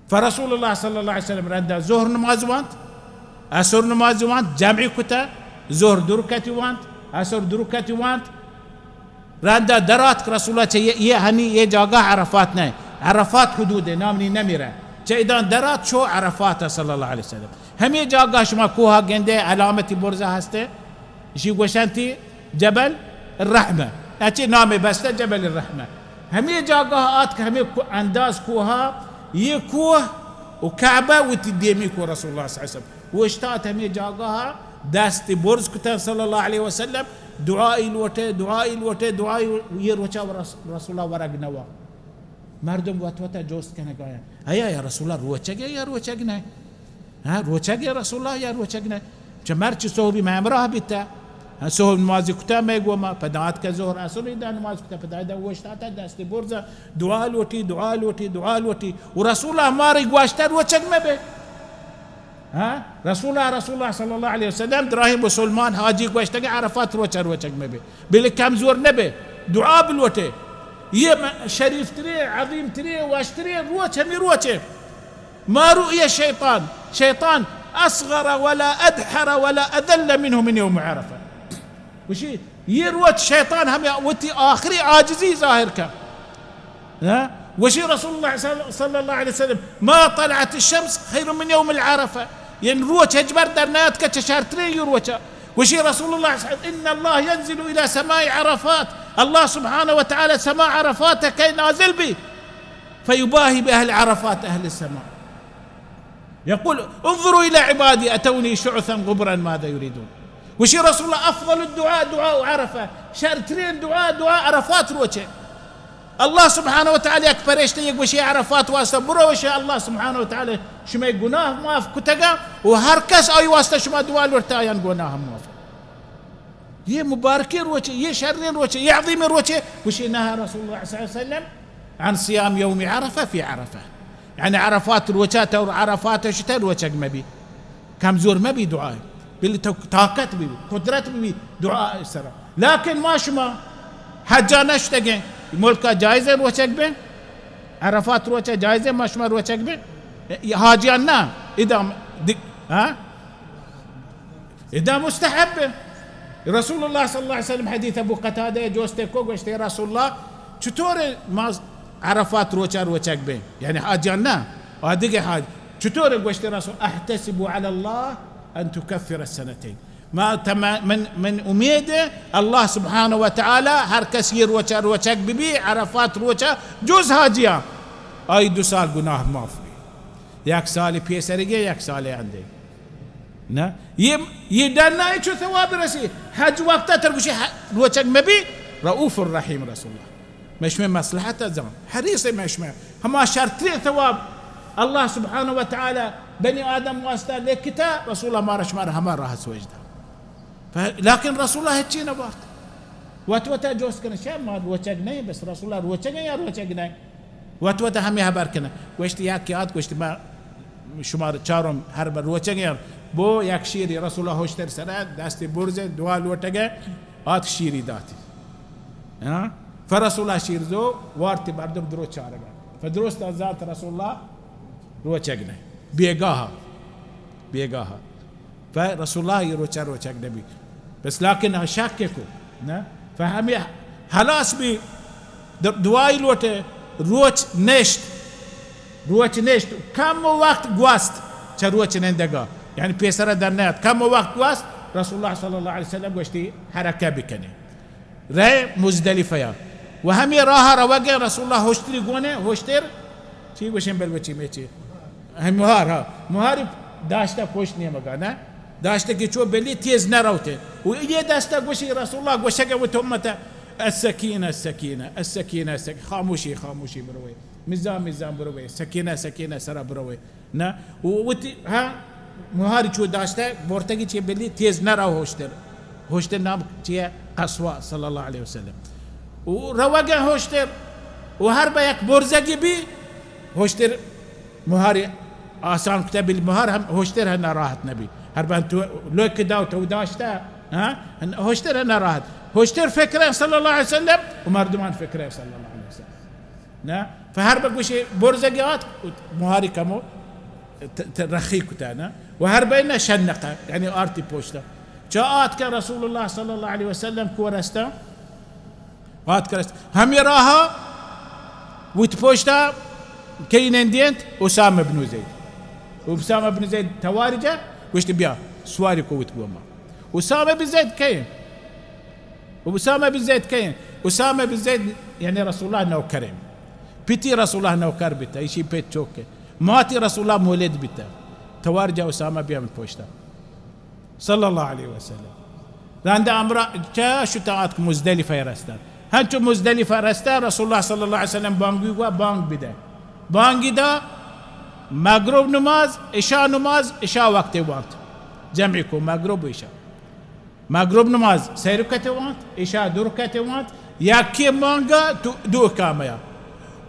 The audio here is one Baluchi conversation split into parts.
فرسول اللہ صلی اللہ علیہ وسلم رندا ظہر نماز وانت، عصر نماز وانت، جمعی کتا، ظہر دو رکعتی وانت، عصر دو رکعتی وانت، رندا درات کہ رسول اللہ چہ یہ، یہ ہنی یہ جاگہ عرفات نہ، عرفات حدود نام نی نمیرہ، چہ ادان درات شو عرفات صلی اللہ علیہ وسلم۔ ہمیں جاگہ شما کوہا گندے علامتی برزہ ہستے، اشی گوشنتی جبل الرحمہ، اچی نام بستہ جبل الرحمہ۔ ہمیں جاگہ آت کہ ہمیں کو-، انداز کوہا، یہ کوہ و کعبہ وتی دیمی کو رسول اللہ صلی اللہ علیہ وسلم۔ اوشتات ہمیں جاگہ دست برز کتن صلی اللہ علیہ وسلم، دعائی لوٹے، دعائی لوٹے، دعائی لو-، یہ روچا رس-، رسول اللہ ورگ نوا۔ مردم وت وتا جوست کنگایا، ایا یا رسول اللہ روچگے یا روچگ نہ؟ ہاں، روچگے رسول اللہ یا روچگ نہ؟ چہ مرچی صحبی میں ہمراہ بیتا۔ ہاں، صحب نمازی کتا میں گوما، پدا آتکا ظہر عصر دا نماز کتا، پدا دا اوشتاتا دست برزا، دعا لوٹی، دعا لوٹی، دعا لوٹی۔ و رسول اللہ ماری گواشتا روچگ میں بے۔ ہاں؟ رسول اللہ، رسول اللہ صلی اللہ علیہ وسلم دراہیں مسلمان حاجی گوشتگ عرفات روچ روچگ مہ بے، بلے کمزور نہ بے، دعا بلوٹے۔ یہ م-، شریف ترین، عظیم ترین، وش ترین روچ ہمیں روچے۔ ما رؤی شیطان، شیطان اصغر ولا ادحر ولا اذل منه من یوم عرفہ۔ گوشی، یہ روچ شیطان ہمیں وتی آخری عاجزی ظاہر کا۔ ہاں؟ گوشی رسول اللہ صلی، صلی اللہ علیہ وسلم، ما طلعت الشمس خیر من یوم العرفہ۔ یعنی روچ ہچبر در نیاتکہ چہ شرترین یہ روچا۔ گوشی رسول اللہ صلی، ان اللہ ینزل الی سماء عرفات۔ اللہ سبحانہ و تعالی سما عرفات کئے نازل بی۔ فیباہی باہل عرفات اہل السماء۔ یقول، انظروا الی عبادی اتونی شعثا غبرا ماذا یریدون۔ گوشی رسول اللہ، افضل الدعاء دعاء عرفہ، شرترین دعا، دعا عرفات روچے۔ اللہ سبحانہ و تعالی یک پرشتہ یہ گوشی عرفات واسطہ بروش، اللہ سبحانہ و تعالی شمئے گناہ معاف کتگا و ہر کس آئی واسطہ شما دعا لوٹتا آیان گناہ معاف۔ یہ مبارکیں روچے، یہ شریں روچے، یہ عظیمیں روچے۔ گوشی نہا رسول اللہ صلی اللہ علیہ وسلم عن صیام یوم عرفہ فی عرفہ۔ یعنی عرفات روچا تو عرفات شتہ روچگ مبی۔ کمزور مبی دعا۔ بلے تو طاقت بی، قدرت بی دعا سرا۔ لیکن ما شما حجا نشتگیں، ملکا جائزیں روچگ بیں؟ عرفات روچا جائزیں ما شما روچگ بیں؟ یہ حاجیان نہ، ادا دگ-، ہاں؟ ادا مستحب۔ رسول اللہ صلی اللہ علیہ وسلم حدیث ابو قتادہ جوستے کو گوشتے، رسول اللہ چطور ما عرفات روچا روچگ بیں؟ یعنی حاجیان نہ، آ دگہ حاج-، چطور گوشتے رسول، احتسب علی اللہ ان تکفر السنتین۔ ما تم-، من، من امید اللہ سبحانہ و تعالی ہر کس یہ روچا روچگ ببی، عرفات روچا جز حاجیاں، آئی دو سال گناہ معاف بی۔ یک سال پیسرگے، یک سال اندے۔ نہ، یہ، یہ ڈن نہ چو ثواب رسی۔ حج وقت تر گوشی ح-، روچگ مبی، رؤوف الرحیم رسول اللہ۔ مشمے مصلحت زان، حریص مشمے۔ ہما شرطی ثواب اللہ سبحانہ و تعالی بنی آدم واسطہ لکھتا، رسول اللہ مارا شمار ہما راہ سوچ دا۔ ف-، لیکن رسول اللہ ہچی نہ بارت۔ وت وت جوست کنے، شاہ ما روچگ نہیں، بس رسول اللہ روچگ ہیں یا روچگ نہیں؟ وت وت ہمے ہبر کناں۔ گوشت، یکے آت گوشت، ما شمار چارم ہر بر روچگیں، بو یک شیری رسول اللہ ہشتر سرا دستی برزے دعا لوٹگے، آت شیری داتی۔ ہاں؟ فرسول اللہ شیر زو وارتی، مردم درو چارگا۔ فدرست زانت رسول اللہ روچگ نہ۔ بیگاہا۔ بیگاہا۔ پہ رسول اللہ یہ روچا روچگ نبی۔ بس لیکن شک کو، نہ؟ پہ ہمیں حلاس بی، د-، دعائی لوٹے، روچ نشت۔ روچ نشت۔ کم وقت گوست چہ روچ نندگا۔ یعنی پیسرا در نیات۔ کم وقت گوست، رسول اللہ صلی اللہ علیہ وسلم گوشتی حرکہ بکنی۔ رئے مزدلفہ یا۔ و ہمے راہ روگے رسول اللہ ہشتری گونے، ہشتر، چی گوشیں بلوچی میں چی؟ ہم مہار، ہاں۔ مہاری داشتہ پشت نیمگا، نہ؟ داشتہ کہ چو بلی تیز نہ روتے۔ و یہ دستہ گوشی رسول اللہ گوشگے و تو امت، السکینہ، السکینہ، السکینہ، السکینہ، خاموشی، خاموشی بروے۔ مزان، مزان بروے۔ سکینہ، سکینہ سرا بروے۔ نہ، و وتی، ہاں، مہاری چو داشتہ، بورتگی چی بلی تیز نہ رو ہوشتر۔ ہوشتر نام چی ہے؟ قصویٰ صلی اللہ علیہ وسلم۔ و روگا ہوشتر، و ہر با یک برزگی بی، ہوشتر مہاری آسان کتا بلی مہار ہم ہوشتر ہے ناراحت نبی۔ ہر با تو لوک داو تو داشتہ، ہاں، ہوشتر ہے ناراحت۔ ہوشتر فکر ہے صلی اللہ علیہ وسلم، و مردمان فکر ہے صلی اللہ علیہ وسلم۔ نه، فهر به گوشی برزگی آت، مهاری کمو ت-، ت-، رخی کتا نه، و هر به نه شنقه، یعنی آرتی پوشتا. چا آت که رسول الله صلی الله علیه وسلم کو رستا؟ آت که رست. همی راها وت پوشتا کئی نندینت؟ اسامه بن زید. اسامه بن زید تواری جا، گوشت بیا، سواری کو وت گوما. اسامه بن زید کئے؟ اسامه بن زید کئے؟ اسامه بن زید یعنی رسول الله نوکریں. پتی رسول الله نوکر بیتا، ایشی پت چوکے. ماتی رسول الله مولد بیتا. توار جا اسامه بیا من پوشتا. صلی الله علیه وسلم. رنده امرا چه شتا آتک مزدلفه رستا. هنچو مزدلفه رستا، رسول الله صلی الله علیه وسلم بانگی گوا بانگ بده. بانگی دا، مغرب نماز، عشاء نماز، عشاء وقت وانت. جمع کو مغرب و عشاء. مغرب نماز سه رکعت وانت، عشاء دو رکعت وانت، یکی مانگا دو، دو اقامه یا.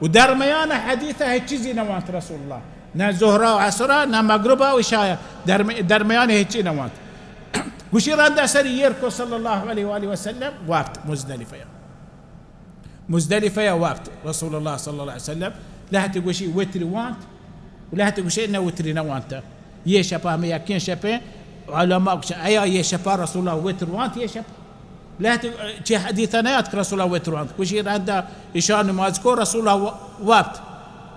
و در میان حدیث هیچ چیزی نوانت رسول الله. نه ظهر و عصر، نه مغرب و عشاء. در می-، در میان هیچی نوانت. گوشی رند اثر یر کو صلی الله علیه و آله و سلم وقت مزدلفه یا. مزدلفه یا وقت رسول الله صلی الله علیه وسلم لهتی گوشی وتری وانت و لهتی گوشی نه وتری نوانت. یه شپا همه یکین شپه علماء گوشن ایا یه شپا رسول الله وتر وانت یه شپ. لهتی چه حدیث نیاد که رسول الله وتر وانت. گوشی رنده عشاء نماز کو رسول الله و-، وقت.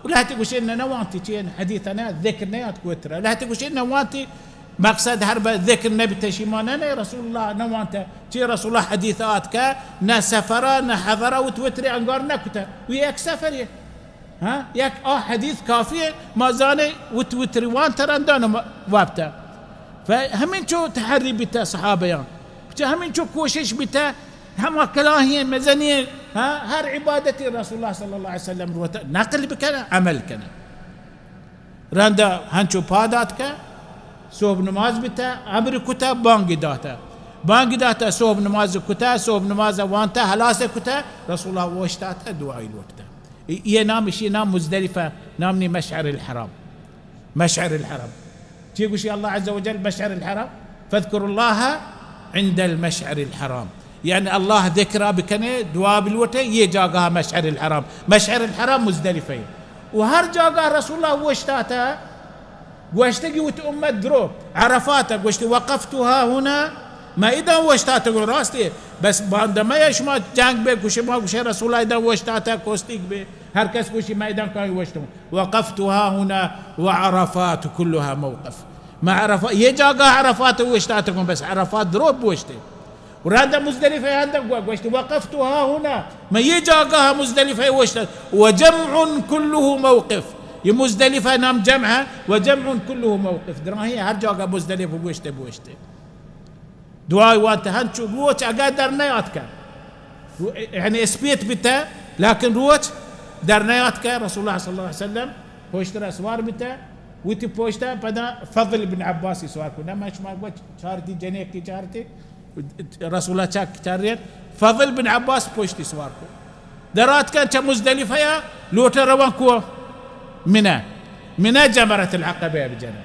و لهتی گوشی نه نوانتی چه حدیث نیاد ذکر نیاد که وتر. لهتی گوشی نوانتی مقصد هر به ذکر نبیته شیما نه، نه رسول الله نوانته. چی رسول الله حدیث آت که نه سفره نه حضره وت وتری انگار نکته. و یک سفری. ها؟ یک آ حدیث کافیه ما زانه وت وتری وانته رندان ما-، وابته. فهمین چو تحری بیته صحابیان. چه همین چو کوشش بیته هما کلاهی مزنی، ها؟ هر عبادتی رسول الله صلی الله علیه وسلم روته نقل بکنه، عمل کنه. رندا هنچو پاد آتکه، صبح نماز بیته، امر کته، بانگی داته. بانگی داته، صبح نماز کته، صبح نماز وانته، هلاس کته، رسول الله اوشتاته، دعای لوٹته. ای، ای نام، اشی نام مزدلفه، نام نی مشعر الحرام. مشعر الحرام. چی گوشی الله عز وجل مشعر الحرام؟ فاذكروا الله عند المشعر الحرام. یعنی الله ذکر بکنه، دعا بلوٹه، یه جاگه مشعر الحرام. مشعر الحرام مزدلفه. و هر جاگه رسول الله اوشتاته، گوشتگی وت امت درو، عرفات گوشتی وقفت ها هنا، ما ادا اوشتاته گو راستی، بس باندمه شما جنگ به گوشه ما گوشه رسول الله ادا اوشتاته کوستیگ به، هر کس گوشی ما ادا کای اوشتم. وقفت ها هنا وعرفات كلها موقف. ما عرفات، یه جاگه عرفات اوشتاته گو، بس عرفات درو بوشته. و رند مزدلفه هند گو-، گوشت وقفت ها هنا، من یه جاگه مزدلفه اوشتات، و جمع كله موقف. یه مزدلفه نام جمعه، و جمع كله موقف. دراهی هر جاگه مزدلفه گوشته بوشته. دعای وانت هنچو روچ اگه در نیاتکه. رو-، یعنی اسپیت بیته، لكن روچ در نیاتکه. رسول الله صلی الله علیه وسلم پشت را سوار بیته، وتی پشت پدا فضل بن عباس سوار کو. نه، من شما گوش چارتی جنیکی چارتی، رسول الله چک چارت، فضل بن عباس پشتی سوار کو. دراتکن چه مزدلفه یا لوٹه روان کو منه. منه جمرة العقبه بجنه.